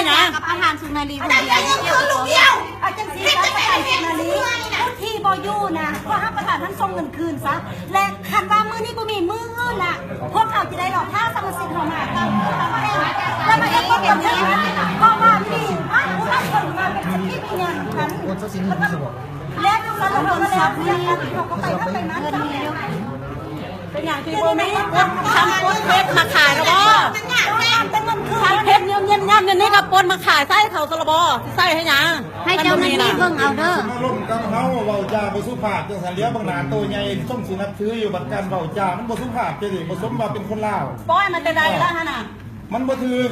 ຫຍັງ ກັບປະທານສຸນາລີຜູ້ດຽວ ເຈົ້າຈັ່ງຊີ້ ກັບປະທານສຸນາລີ ຜູ້ທີ່ບໍ່ຢູ່ນະ ຂໍໃຫ້ປະທານທ່ານສົ່ງເງິນຄືນຊະ ແລະ ຄັນວ່າມື້ນີ້ບໍ່ມີມື້ອື່ນລະ ພວກເຮົາຈະໄດ້ລອກຖ້າສະມາຊິກເຮົາມາ ແລ້ວມາເຮັດການເມືອງ ເພາະວ່າມີ ອະ ຜູ້ນຳຊົນມາເປັນສັກຂີພະຍານນຳກັນ ແລ້ວສະຫຼຸບແລ້ວ ເຮົາກໍໄປ ເຮົາໄປນັ້ນກັນ ເປັນຫຍັງທີ່ບໍ່ມີ ທຳໂພດເພັດມາຂາຍລະບໍ່? ທຳເພັດຍາມໆ ຍາມນີ້ກໍປົ່ນມາຂາຍໃສ່ເຂົາຊະລະບໍ່? ຊິໃສ່ໃຫ້ຫຍັງ? ໃຫ້ເຈົ້າໜ້າທີ່ເບິ່ງເອົາເດີ. ມາລົມກັບເຮົາ ເວົ້າຈາບໍ່ສຸພາບຈັ່ງຊັ້ນ ຫຼຽວເບິ່ງໜ້າໂຕໃຫຍ່ ສົມຊິນັບຖືຢູ່ ບັດການເວົ້າຈາມັນບໍ່ສຸພາບ ຈັ່ງຊີ້ ບໍ່ສົມວ່າເປັນຄົນລາວ. ປ່ອຍມາແຕ່ໃດລະຫັ້ນນະ? ມັນບໍ່ຖືກ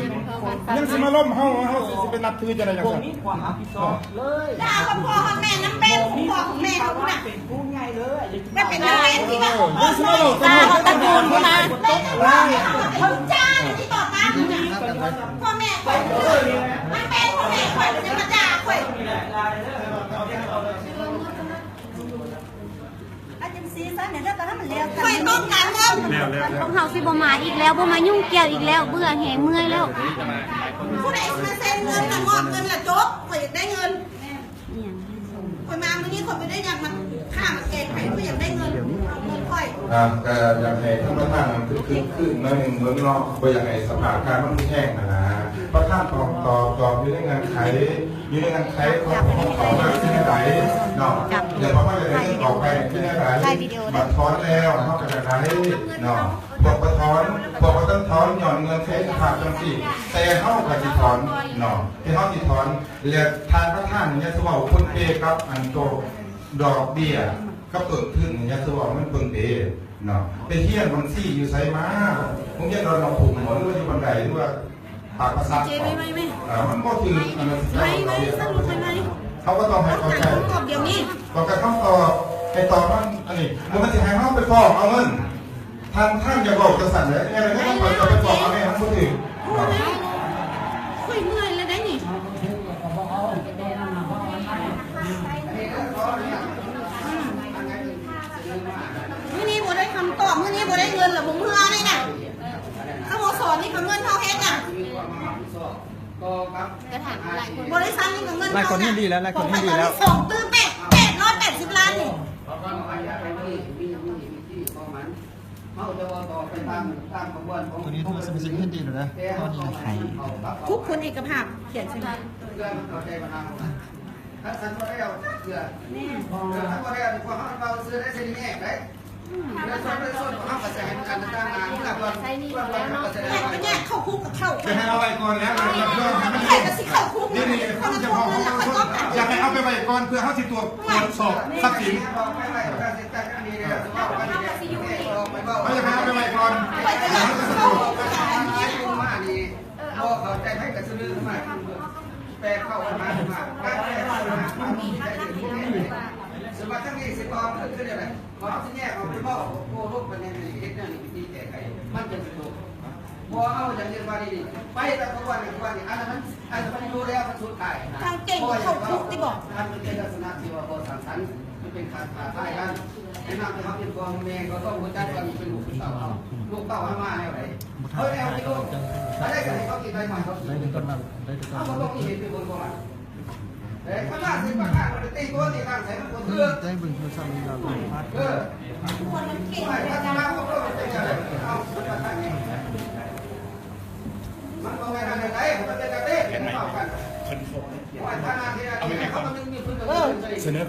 ຍັງຊິມາລົມເຮົາ ເຮົາຊິ ຊິໄປນັບຖືຈັ່ງໃດຈັ່ງຊັ້ນ? ບໍ່ມີຄວາມຮັບຜິດຊອບເລີຍ. ດ່າຄົນພໍ່ຄົນແມ່ນຳແປ້ງຂອງພໍ່ຂອງແມ່ເຮົາພຸ້ນນະ ເປັນຜູ້ໃຫຍ່ເລີຍ ແລ້ວເປັນນາງເອງທີ່ວ່າ ເອີ ຍັງຊິມາເວົ້າກັນ ຕະກູນພຸ້ນນະ ເຈົ້າທີ່ຕໍ່ຕ້ານພໍ່ແມ່ຂ້ອຍ ນາງແປ້ງຂອງແມ່ຂ້ອຍ ຍັງມາດ່າຂ້ອຍ. ອັນຈັ່ງຊີ້ຊະ ແມ່ນແລ້ວກໍໃຫ້ມັນແລ້ວກັນ ຂ້ອຍຕ້ອງການເງິນ ແລ້ວ ແລ້ວ ແລ້ວ ພວກເຮົາຊິບໍ່ມາອີກແລ້ວ ບໍ່ມາຫຍຸ້ງກ່ຽວອີກແລ້ວ ເບື່ອແຮງ ເມື່ອຍແລ້ວ. ຜູ້ໃດຊິມາເຊັນເງິນລະ ມອບເງິນລະ ຈົບ ຂ້ອຍຢາກໄດ້ເງິນ. ອີຫຍັງ? ຂ້ອຍມາມື້ນີ້ ຂ້ອຍບໍ່ໄດ້ຢາກມາຂ້າມາແກງໃຜ ຂ້ອຍຢາກໄດ້ເງິນ ເອົາເງິນຂ້ອຍ. ອ່າ ກໍຢາກໃຫ້ທ່ານປະທານນຳຄຶກໆ ຄືນໜ້ອຍໜຶ່ງເບິ່ງເນາະ ບໍ່ຢາກໃຫ້ສະພາບການມັນແຫ້ງຫັ້ນນະ. ປະທານຕອບ ຕອບ ຕອບຢູ່ໃນເງື່ອນໄຂ ຢູ່ໃນເງື່ອນໄຂຂອງ ຂອງເຮົາວ່າຊິແນວໃດເນາະ ຢ່າປະມານໃດ ອອກໄປຊິແນວໃດ ມາຖອນແລ້ວເຮົາກໍຈະໄດ້ເນາະ ພວກບໍ່ຖອນ ພວກບໍ່ທັນຖອນ ຍ້ອນເງື່ອນໄຂສະພາບຈັ່ງຊີ້ ແຕ່ເຮົາກໍຊິຖອນເນາະ ແຕ່ເຮົາຊິຖອນ ແລະ ທ່ານປະທານນີ້ຢ່າຊິເວົ້າປົນເປກັບອັນໂຕດອກເບ້ຍກັບຕົ້ນທຶນນີ້ ຢ່າຊິເວົ້າມັນປົນເປເນາະ ໄປຮຽນບັນຊີຢູ່ໃສມາ ໂຮງຮຽນດອນໜອງຂຸມບໍ ຫຼືວ່າຢູ່ບັນໄດ ຫຼືວ່າ ປາກປະສັກ ເຈໄວ້ໄວ້ໄວ້ ເອີ ມັນບໍ່ຖືກ ອັນນັ້ນ ໄວ້ໄວ້ ເຮົາກໍຕ້ອງໃຫ້ເຂົ້າໃຈ ຕ້ອງການຄຳຕອບດຽວນີ້ ຕ້ອງການຄຳຕອບ ໃຫ້ຕອບມັນ ອັນນີ້ ບໍ່ແມ່ນຊິໃຫ້ເຮົາໄປຟ້ອງເອົາເງິນ ທ່ານ ທ່ານຢ່າເວົ້າຈັ່ງຊັ້ນເດີ ແມ່ນແລ້ວ ຂ້ອຍຈະໄປຟ້ອງເອົາແມ່ ມັນບໍ່ຖືກ. ໂອ້ຍ ຂ້ອຍເມື່ອຍແລ້ວໄດ໋ນີ້ ມື້ນີ້ບໍ່ໄດ້ຄຳຕອບ ມື້ນີ້ບໍ່ໄດ້ເງິນ ແລ້ວບໍ່ເມືອນີ້ນະ ສະໂມສອນນີ້ກໍເງິນເຮົາເຮັດນະ ກໍຖາມຫຼາຍຄົນ ບໍລິສັດນີ້ກໍເງິນເຮົານະ ຫຼາຍຄົນເຫັນດີແລ້ວ ຫຼາຍຄົນເຫັນດີແລ້ວ ຂອງຂ້ອຍຕອນນີ້ສອງຕື້ແປດ ແປດຮ້ອຍແປດສິບລ້ານນີ້ ເຮົາຈະເວົ້າຕໍ່ໄປຕາມ ຕາມຂະບວນຂອງ ຕົວນີ້ຖືວ່າສະມາຊິກເຫັນດີແລ້ວເດີ ຕອນນີ້ນະ ໃຫ້ ທຸກຄົນເອກະພາບຂຽນໃສ່ ເພື່ອມັນເຂົ້າໃຈບັນຫາຂອງມັນ ຄັນສັນບໍ່ໄດ້ເອົາຈັກເທື່ອ ແມ່ນ ເອີ ຄັນບໍ່ໄດ້ເອົາ ພວກເຮົາເວົ້າຊື່ໄດ້ ຊິແຍກໄດ້ ອືມ ປະຊາຊົນ ປະຊາຊົນ ພວກເຮົາກໍຈະໃຫ້ມັນອັນຕ່າງໆ ເພື່ອວ່າ ແຍກ ເພື່ອວ່າມັນກໍຈະໄດ້ ແຍກເຂົ້າຄຸກກໍເຂົ້າ ຈະໃຫ້ເອົາໄວ້ກ່ອນແລ້ວ ເພື່ອໃຫ້ມັນ ໃຜກໍຊິເຂົ້າຄຸກ ດຽວນີ້ ເຮົາເຈົ້າຂອງຂອງປະຊາຊົນ ຢາກໃຫ້ເອົາໄປໄວ້ກ່ອນ ເພື່ອເຮົາຊິຕວດ ຕວດສອບຊັບສິນ ເຮົາຢາກໃຫ້ເອົາໄປໄວ້ກ່ອນ ຂ້ອຍກໍຢາກເຂົ້າຄຸກຄືກັນ ບໍ່ເຂົ້າໃຈໃຜກໍສະເໜີມາ ແປເຂົ້າມາ ມາ ການແປເຂົ້າມາ ຄວາມມີໃຈເປັນຜູ້ແປ ສະບັດທັງນີ້ຊິຕອບຄື ຄືແນວໃດ ເຮົາຊິແຍກອອກໄປເວົ້າ ໂອ້ ໂລກປະເທດນີ້ເຮັດແນວນີ້ ວິທີແກ້ໄຂ ມັນຈັ່ງຊິຕົກ ບໍ່ເອົາຢ່າງອື່ນວ່ານີ້ ໄປແຕ່ທຸກວັນນີ້ ທຸກວັນນີ້ ອັນນັ້ນມັນ ອັນນັ້ນມັນຢູ່ແລ້ວ ມັນສຸດທ້າຍນະ ທາງເກັ່ງເຂົ້າຄຸກຕິບໍ ມັນເປັນລັກສະນະທີ່ວ່າບໍ່ສ້າງສັນ ມັນເປັນການທ້າທາຍກັນ ໃນນາມທີ່ເຮົາເປັນພໍ່ເປັນແມ່ ກໍຕ້ອງຮູ້ຈັກວ່ານີ້ເປັນລູກເປັນເຕົ້າເຮົາ ລູກເຕົ້າເຮົາມາແນວໃດ ເຮົາແນວທີ່ລູກ ເຮົາໄດ້ກໍໃຫ້ເຂົາກິນໄດ້ ໃຫ້ເຂົາກິນ ເຮົາບໍ່ຕ້ອງມີເຫດມີຜົນຂອງມັນ ເອີ ຄັນວ່າສິປະກາດປະຕິໂກນນີ້ ທາງໃສມັນບໍ່ຖືກ ໃຈເບິ່ງໂທລະສັບນີ້ລາວ ເອີ ມັນບໍ່ແມ່ນອັນໃດ ມັນເປັນກະເຕະ ເອີ ສະເໜີເຂົ້າໄປ ເອີ ສະເໜີ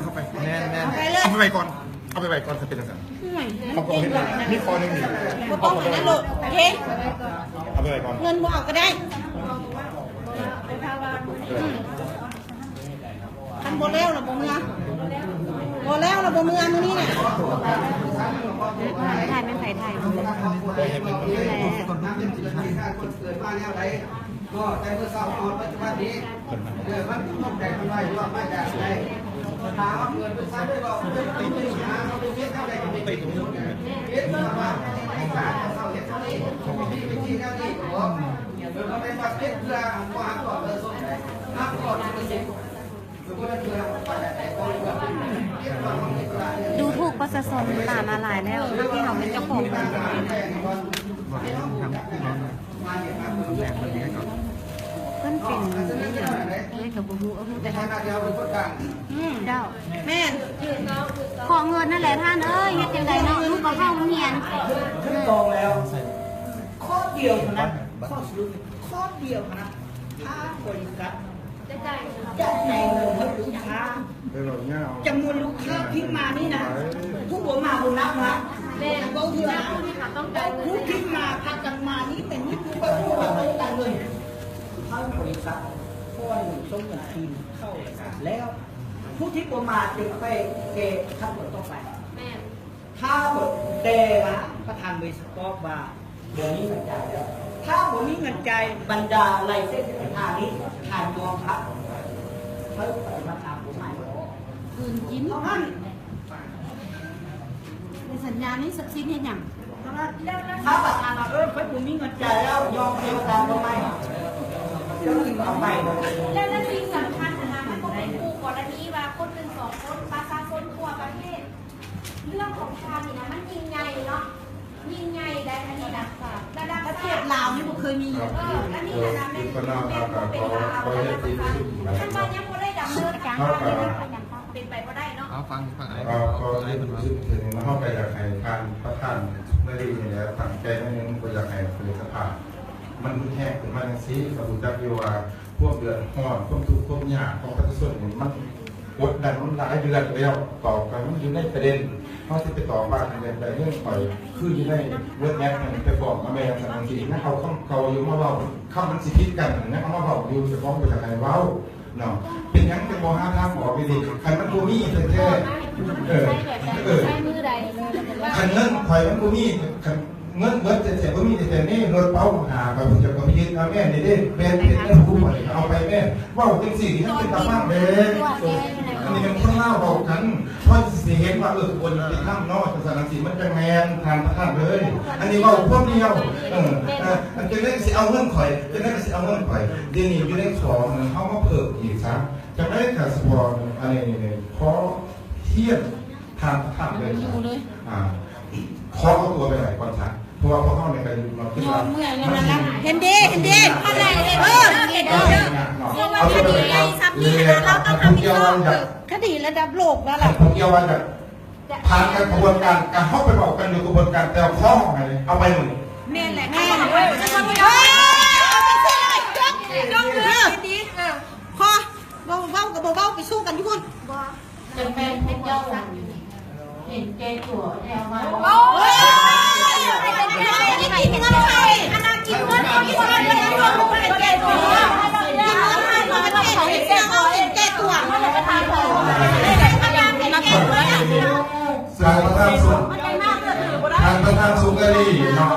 ເຂົ້າໄປ ແມ່ນໆ ເອົາໄປເລີຍ ເອົາໄປໄວ້ກ່ອນ ເອົາໄປໄວ້ກ່ອນ ຄັນເປັນຈັ່ງຊັ້ນ ເຮົາກໍເຫັນ ມີຂໍ້ໜຶ່ງນີ້ ບໍ່ຕ້ອງອັນນັ້ນໂລດ ໂອເຄ ເອົາໄປໄວ້ກ່ອນ ເງິນບໍ່ເອົາກໍໄດ້ ອືມ ຄັນບໍ່ແລ້ວລະບໍ່ເມືອ ບໍ່ແລ້ວລະບໍ່ເມືອມື້ນີ້ນະ ຖ່າຍແມ່ນໃຜຖ່າຍ ກໍແຕ່ເມື່ອເຊົ້າຮອດປັດຈຸບັນນີ້ ເອີ ມັນຕົກແຕ່ງມັນໄວ້ວ່າມາຈາກໃດ ຖ້າເຮົາເກີດໄປໃຊ້ໄດ້ເວົ້າເປັນໄປຫາເຮົາໄປເຮັດເທົ່າໃດກໍໄປເຮັດ ເຮັດເພື່ອວ່າໃຫ້ການເຮົາເຮັດເທົ່ານີ້ ມີວິທີແນວນີ້ບໍ່ ເອີ ບໍ່ແມ່ນວ່າເຮັດເພື່ອບໍ່ຮັບຄວາມປະສົງໃດ ຮັບຄວາມປະສົງ ດູຖູກປະຊາຊົນຫຼາຍມາຫຼາຍແລ້ວ ທັງທີ່ເຮົາເປັນເຈົ້າຂອງເງິນ. ບໍ່ໄດ້ທຳຜູ້ເວົ້ານະ ຕຳແໜ່ງເພິ່ນໄດ້ກ່ອນ. ເປັນຫຍັງເດ້ ເອີຍ ກໍບໍ່ຮູ້ ເອົາຮູ້ແຕ່ທ່ານ ອືມ ເຈົ້າ ແມ່ນ ຂໍເງິນນັ້ນແຫຼະທ່ານເອີຍ ເຮັດຈັ່ງໃດເນາະ ລູກກໍເຂົ້າໂຮງຮຽນ ຖືກຕ້ອງແລ້ວ ຂໍ້ດຽວເທົ່ານັ້ນ ຂໍ້ສະຫຼຸບ ຂໍ້ດຽວເທົ່ານັ້ນ ຖ້າບໍລິສັດ ຈະຈ່າຍເງິນໃຫ້ລູກຄ້າ ຈຳນວນລູກຄ້າພິມມານີ້ນະ ຜູ້ບໍ່ມາບໍ່ນັບນະ ແມ່ນ ເວົ້າເທື່ອນະ ຜູ້ພິມມາພາກັນມານີ້ ແມ່ນມີຜູ້ບໍ່ຮູ້ວ່າຕ້ອງການເງິນ ເຮົາບໍລິສັດ ເພາະວ່າເງິນສົ່ງເງິນຄືນເຂົ້າແລ້ວ ຜູ້ທີ່ບໍ່ມາຈຶ່ງໄປແກ້ຂັ້ນຕອນຕໍ່ໄປ ແມ່ນ ຖ້າບໍ່ ແຕ່ວ່າປະທານບໍລິສັດຕອບວ່າ ບໍ່ມີເງິນຈ່າຍແລ້ວ ຖ້າບໍ່ມີເງິນຈ່າຍ ບັນດາລາຍເຊັນທີ່ເປັນທາງນີ້ ທ່ານຍອມຮັບ ເຮົາປະຕິບັດຕາມກົດໝາຍບໍ່? ຄືນກິນ ເທົ່ານັ້ນ ໃນສັນຍານີ້ຊັບສິນເຮັດຫຍັງ? ເທົ່ານັ້ນ ຖ້າປະທານວ່າ ເອີ ຂ້ອຍບໍ່ມີເງິນຈ່າຍແລ້ວ ຍອມປະຕິບັດຕາມກົດໝາຍ ເຈົ້າຈຶ່ງເອົາໄປ ແລ້ວ ແລ້ວສິ່ງສຳຄັນຫັ້ນນະ ມັນບໍ່ແມ່ນຄູ່ກໍລະນີວ່າຄົນໜຶ່ງສອງຄົນ ປະຊາຊົນທົ່ວປະເທດ ເລື່ອງຂອງທ່ານນີ້ນະ ມັນຍິ່ງໃຫຍ່ເນາະ ຍິ່ງໃຫຍ່ໄດ໋ ອັນນີ້ນະ ລະດັບປະເທດລາວນີ້ບໍ່ເຄີຍມີ ເອີ ອັນນີ້ນະ ແມ່ນ ແມ່ນເປັນລາວ ແຕ່ວ່າເອົາແຕ່ວ່າ ຄັນວ່າຍັງບໍ່ໄດ້ດຳເນີນການ ເປັນໄປບໍ່ໄດ້ເນາະ ເອົາ ຟັງ ຟັງອ້າຍ ເອີ ກໍ ກໍ ກໍ ເຮົາກໍຢາກໃຫ້ທ່ານປະທານສຸນາຣີນີ້ແຫຼະ ຕັ້ງໃຈໜ້ອຍໜຶ່ງ ບໍ່ຢາກໃຫ້ເກີດສະພາບ ມັນຮຸນແຮງຂຶ້ນມາຈັ່ງຊີ້ ກໍຮູ້ຈັກຢູ່ວ່າ ຄວາມເດືອດຮ້ອນ ຄວາມທຸກຄວາມຍາກຂອງປະຊາຊົນນີ້ ມັນກົດດັນມາຫຼາຍເດືອນແລ້ວ ຕໍ່ໄປມັນຢູ່ໃນປະເດັນ ເຮົາຊິໄປຕໍ່ຕ້ານເລື່ອງໃດເລື່ອງໄປ ຄືຢູ່ໃນເວີດແມັບນັ້ນ ໄປຟ້ອງອາແມນຊັ້ນຈັ່ງຊີ້ ຍັງເອົາຄຳເກົ່າຢູ່ມາເວົ້າ ຄຳມັນຊິຜິດກັນ ຍັງເອົາມາເວົ້າຢູ່ ເຈົ້າຂອງບໍ່ຢາກໃຫ້ເວົ້າເນາະ ເປັນຫຍັງຈຶ່ງບໍ່ຫາທາງອອກດີໆ ຄັນມັນບໍ່ມີແທ້ໆ ເອີ ເອີ ຄັນເງິນຂ້ອຍມັນບໍ່ມີ ຄັນ ເງິນເບິດແທ້ໆ ບໍ່ມີແທ້ໆ ນີ້ລົດເປົາບັກຫາ ຂ້ອຍຜູ້ຈັກກໍຜິດ ອາແມ່ນນີ້ເດ້ ແມ່ນເປັນແນວຜູ້ຂ້ອຍ ເອົາໄປແມ່ນ ເວົ້າຈັ່ງຊີ້ ມັນເປັນຕາຟັງເດ້ ອັນນີ້ແມ່ນຄົນລາວເວົ້າກັນ ເພາະຊິເຫັນວ່າ ເອີ ຂະບວນຍຸຕິທຳເນາະ ຈັ່ງຊັ້ນຈັ່ງຊີ້ ມັນຈັ່ງແມ່ນ ທ່ານປະທານເອີຍ ອັນນີ້ເວົ້າພວກດຽວ ເອີ ເອີ ອັນຈັ່ງໃດກໍຊິເອົາເງິນຂ້ອຍ ຈັ່ງໃດກໍຊິເອົາເງິນຂ້ອຍ ດຽວນີ້ຢູ່ໃນຂອງ ເຮົາມາເພີ່ມອີກຊະ ຈັ່ງໃດກໍສະເພາະ ອັນນີ້ ຂໍຮຽນ ທ່ານ ທ່ານເລີຍ ອ່າ ຂໍເອົາຕົວໄປໄວ້ກ່ອນຊະ ເພາະວ່າພວກເຮົານີ້ກໍຢູ່ເນາະ ຄິດວ່າ ເຫັນດີ ເຫັນດີ ເອີ ເອົາຕົວໄປໄວ້ກ່ອນ ແລ້ວຖ້າຜູ້ກ່ຽວວ່າຢາກ ຄະດີລະດັບໂລກແລ້ວລະ ຜູ້ກ່ຽວວ່າຢາກຜ່ານການຂະບວນການ ກໍເຮົາໄປເວົ້າກັນຢູ່ຂະບວນການ ແຕ່ຂໍໃຫ້ເອົາໄປມື້ນີ້ ແມ່ນແຫຼະ ແມ່ນ ເອີ ເອົາຈັ່ງຊີ້ເລີຍ ຈົບ ຈົບເລີຍ ເອີ ຂໍ ເວົ້າ ເວົ້າກໍບໍ່ເວົ້າ ໄປສູ້ກັນຢູ່ພຸ້ນ ບໍ່ ຈະແມ່ນພວກເຈົ້າເຫັນແກ່ຕົວແທ້ວ່າ ໂອ້ຍ ກິນເງິນໃຜ ອັນນັ້ນກິນເງິນຄົນອື່ນ ເຫັນແກ່ຕົວ ກິນເງິນໃຜ ເຫັນແກ່ຕົວ ທ່ານປະທານສຸ ທ່ານປະທານສຸກາລີເນາະ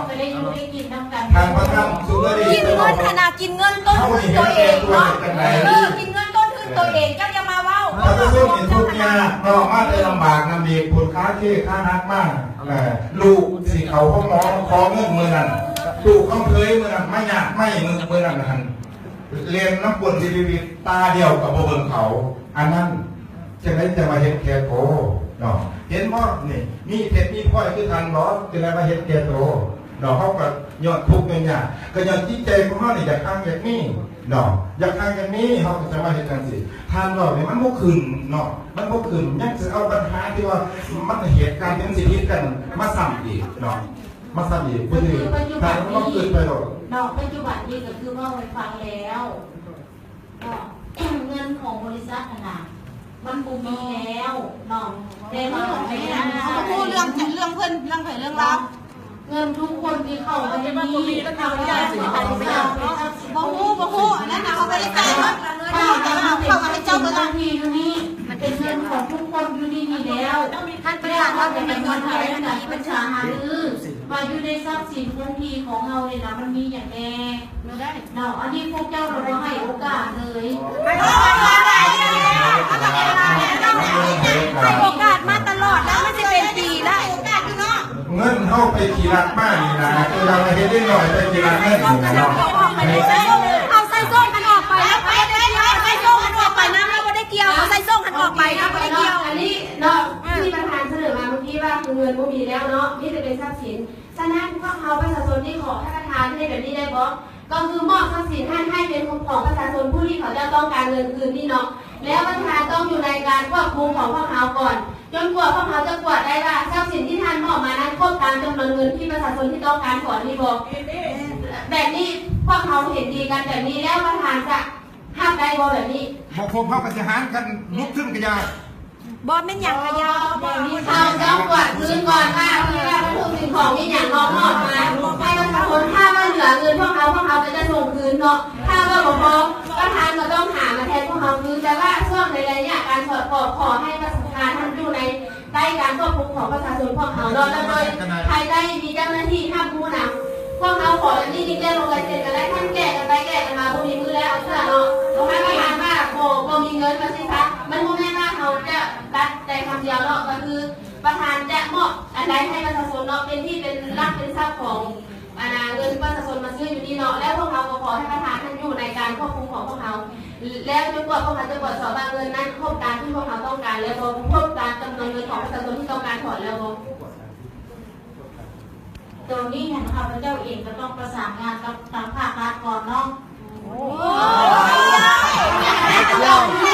ທ່ານປະທານສຸກາລີ ກິນເງິນຫັ້ນນະ ກິນເງິນຕົ້ນທຶນຕົວເອງເນາະ ເອີ ກິນເງິນຕົ້ນທຶນຕົວເອງ ເຈົ້າຢ່າມາເວົ້າ ປະຊາຊົນນີ້ທຸກຍາກເນາະ ມາແຕ່ລຳບາກນຳອີກ ພຸ້ນຄາເຄຄາຫັກມາ ເອີ ລູກຊິເຂົ້າໂຮງໝໍ ຂໍເງິນມື້ນັ້ນ ລູກຂອງເຂີຍມື້ນັ້ນ ມາຍາກໄມ້ມື້ ມື້ນັ້ນຫັ້ນ ແລ່ນນຳກົ້ນວິດໆ ຕາດຽວກໍບໍ່ເບິ່ງເຂົາ ອັນນັ້ນ ຈັ່ງໃດຈັ່ງວ່າເຫັນແກ່ໂຕເນາະ ເຫັນບໍ່ນີ້ ມີເພັດມີພລອຍຄືກັນບໍ່ ຈັ່ງໃດວ່າເຫັນແກ່ໂຕເນາະ ເຮົາກໍຍ້ອນທຸກຍ້ອນຍາກ ກໍຍ້ອນຈິດໃຈຂອງເຮົານີ້ຢາກຮັ່ງຢາກມີເນາະ ຢາກຮັ່ງຢາກມີ ເຮົາກໍຈະມາເຮັດຈັ່ງຊີ້ ທ່ານເວົ້ານີ້ມັນບໍ່ຂຶ້ນເນາະ ມັນບໍ່ຂຶ້ນ ຍັງຊິເອົາບັນຫາທີ່ວ່າມັນ ເຫດການທີ່ມັນຊິຜິດກັນມາຊ້ຳອີກເນາະ ມາຊ້ຳອີກ ບໍ່ຖືກ ທ່ານຕ້ອງຄິດໄປໂລດເນາະ ປັດຈຸບັນນີ້ກໍຄືເວົ້າໃຫ້ຟັງແລ້ວ ເນາະ ເງິນຂອງບໍລິສັດຫັ້ນນະ ມັນບໍ່ມີແລ້ວເນາະ ແຕ່ວ່າ ເຮົາບໍ່ຮູ້ເລື່ອງ ເລື່ອງເພິ່ນ ເລື່ອງໃຜເລື່ອງລາວ ເງິນທຸກຄົນທີ່ເຂົ້າມາໃນນີ້ ເຂົ້າມາໃນບໍລິສັດ ບໍ່ຮູ້ ບໍ່ຮູ້ ອັນນັ້ນນະ ເຮົາບໍ່ໄດ້ໃຊ້ເນາະ ເຂົາກໍໃຫ້ເຈົ້າເບິ່ງ ທີ່ຢູ່ນີ້ ເປັນເງິນຂອງທຸກຄົນຢູ່ໃນນີ້ແລ້ວ ທ່ານປະທານ ເຮົາຈະໄປເງິນໃຜນັ້ນນະ ປຶກສາຫາລື ວ່າຢູ່ໃນຊັບສິນຄົງທີ່ຂອງເຮົານີ້ນະ ມັນມີຫຍັງແນ່ ເນາະ ອັນນີ້ພວກເຈົ້າລະບໍ່ໃຫ້ໂອກາດເລີຍ ໃຫ້ໂອກາດມາຕະຫຼອດແລ້ວ ມັນຊິເປັນປີແລ້ວ ໃຫ້ໂອກາດຢູ່ເນາະ ເງິນເຮົາໄປຂີ້ລັກມານີ້ນະ ຄືວ່າເຮັດເດັກນ້ອຍໄປຂີ້ລັກເງິນນີ້ນະເນາະ ເອົາໃສ່ໂສ້ງຫັ້ນອອກໄປ ເອົາໃສ່ໂສ້ງຫັ້ນອອກໄປນຳ ລາວບໍ່ໄດ້ກ່ຽວ ເອົາໃສ່ໂສ້ງຫັ້ນອອກໄປ ລາວບໍ່ໄດ້ກ່ຽວ ອັນນີ້ເນາະ ທີ່ປະທານສະເໜີມາເມື່ອກີ້ວ່າ ຄືເງິນບໍ່ມີແລ້ວເນາະ ມີແຕ່ເປັນຊັບສິນ ສະນັ້ນ ພວກເຮົາປະຊາຊົນນີ້ຂໍທ່ານປະທານເຮັດແບບນີ້ໄດ້ບໍ່? ກໍຄືມອບຊັບສິນຫັ້ນໃຫ້ເປັນຂອງປະຊາຊົນຜູ້ທີ່ເຂົາເຈົ້າຕ້ອງການເງິນຄືນນີ້ເນາະ. ແລ້ວປະທານຕ້ອງຢູ່ໃນການຄວບຄຸມຂອງພວກເຮົາກ່ອນ ຈົນກວ່າພວກເຮົາຈະກວດໄດ້ວ່າຊັບສິນທີ່ທ່ານມອບມານັ້ນຄົບຕາມຈຳນວນເງິນທີ່ປະຊາຊົນທີ່ຕ້ອງການຖອນນີ້ບໍ່. ແບບນີ້ພວກເຮົາເຫັນດີກັນແບບນີ້ ແລ້ວປະທານຈະຮັບໄດ້ບໍ່ແບບນີ້? ບໍ່ຄົບ ເຮົາກໍຊິຫານກັນລຸກທຶນກະຢ່າ. ບໍ່ແມ່ນຫຍັງກະຢ່າ ເຮົາຕ້ອງກວດຄືນກ່ອນວ່າ ທີ່ວ່າວັດຖຸສິ່ງຂອງມີຫຍັງເນາະ ມອບມາໃຫ້ປະຊາຊົນ. ຖ້າວ່າເຫຼືອເງິນພວກເຮົາ ພວກເຮົາກໍຈະສົ່ງຄືນເນາະ. ຖ້າວ່າບໍ່ພໍ ປະທານກໍຕ້ອງຫາມາແທນພວກເຮົາຄືນ. ແຕ່ວ່າຊ່ວງໃນໄລຍະການສອດກອງ ຂໍໃຫ້ປະທານທ່ານຢູ່ໃນໃຕ້ການຄວບຄຸມຂອງປະຊາຊົນພວກເຮົາເນາະ ແລະໂດຍພາຍໃຕ້ມີເຈົ້າໜ້າທີ່ຮັບຮູ້ນຳ. ພວກເຮົາຂໍແບບນີ້ ຍິງແຈ້ງລົງລາຍເຊັນກໍໄດ້. ທ່ານແກ້ກັນໄປແກ້ກັນມາ ບໍ່ມີມື້ແລ້ວເທື່ອເນາະ. ຖ້າປະທານວ່າບໍ່ ບໍ່ມີເງິນມາຊິຊະ ມັນບໍ່ແມ່ນວ່າເຮົາຈະຕັດໃຈຄຳດຽວເນາະ. ກໍຄືປະທານຈະມອບອັນໃດໃຫ້ປະຊາຊົນເນາະ ເປັນທີ່ເປັນຫຼັກເປັນຊັບຂອງ ອັນນ່າ ເງິນປະຊາຊົນມາຊື້ຢູ່ນີ້ເນາະ. ແລ້ວພວກເຮົາກໍຂໍໃຫ້ປະທານທ່ານຢູ່ໃນການຄວບຄຸມຂອງພວກເຮົາ ແລ້ວຈົນກວ່າພວກເຮົາຈະກວດສອບວ່າເງິນນັ້ນຄົບຕາມທີ່ພວກເຮົາຕ້ອງການແລ້ວບໍ່ ຄົບຕາມຈຳນວນເງິນຂອງປະຊາຊົນທີ່ຕ້ອງການຖອນແລ້ວບໍ່. ໂຕນີ້ຫັ້ນ ຂ້າພະເຈົ້າເອງກໍຕ້ອງປະສານງານກັບທາງພາກລັດກ່ອນເນາະ. ໂອ້ຍ ເຈົ້າ